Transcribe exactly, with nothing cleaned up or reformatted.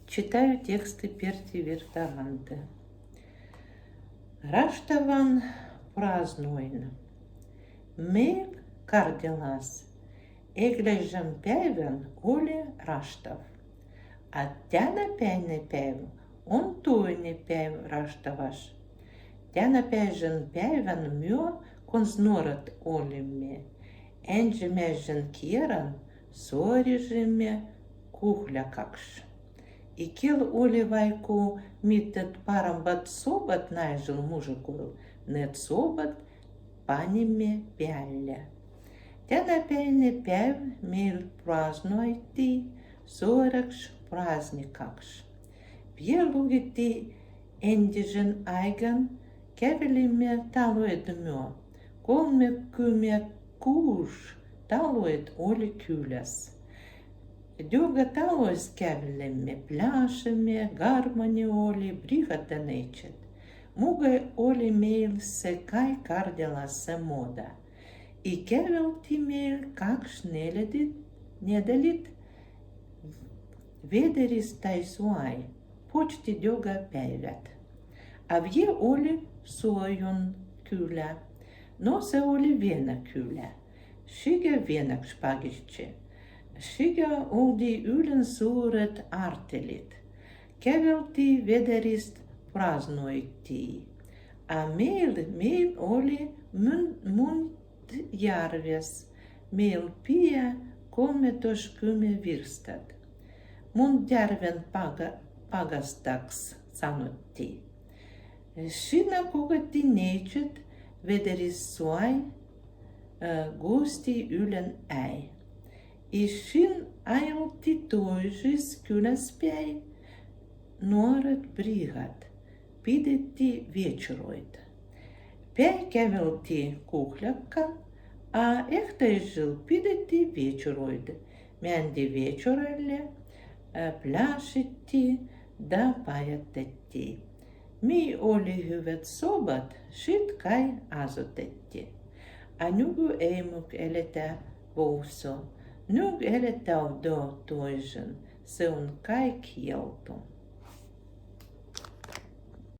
Читаю тексты Перти Виртаранты. Раштаван празднуин. Мейл кардялас эглежен пеивен оли раштав. А тэнапене пеив он тойни пеив раштаваш. Тэнапежен пеивен мё конзнорат олиме, энжимежен керан сорижиме кухлякакш. И кел оли вайку митет парамбат собат найжел мужикуйл, нед собат паниме пеалля. Тэнапене пеив мейл празднуйти соракш праздникакш. Пиелугити эндижен айган кевелиме талуид мё, колме куме куш талуид оли кюляс. Дёга талуйс кевелиме, пляшиме, гармони оли, бригата нечет. Муга оли мейл сэкай кардялас сэ мода. И кевелти мейл какш неледит, недалит ведерис тай суай, почти дёга пеивет. Авйе оли суайюн кюля, но сэ оли вена кюля. Шига венак шпагисчи. Шига улди юлин сурет артелит. Кевелти ведерис празднуйти. А мейл, мейл оли мун, мун ярвес, мейл пия колме тошкуме вирстат. Мун ярвен пага-, пагастакс санутти. Шина когати нечет ведерис суай, э, густи юлин ай. И шин айлти тойжис кюляс пеи нуорет бригат, пидетти вечеруйд. Пеи кевелти кухляккан, а ехтайжил пидетти вечеруйд, менди вечералле, э, пляшетти да паятетти. Мий оли гывет собат, шит кай азотетти. А нюгу ей мук элетэ вовсо, нюг элетэ овдо тойжин, сэ он кай кьелту.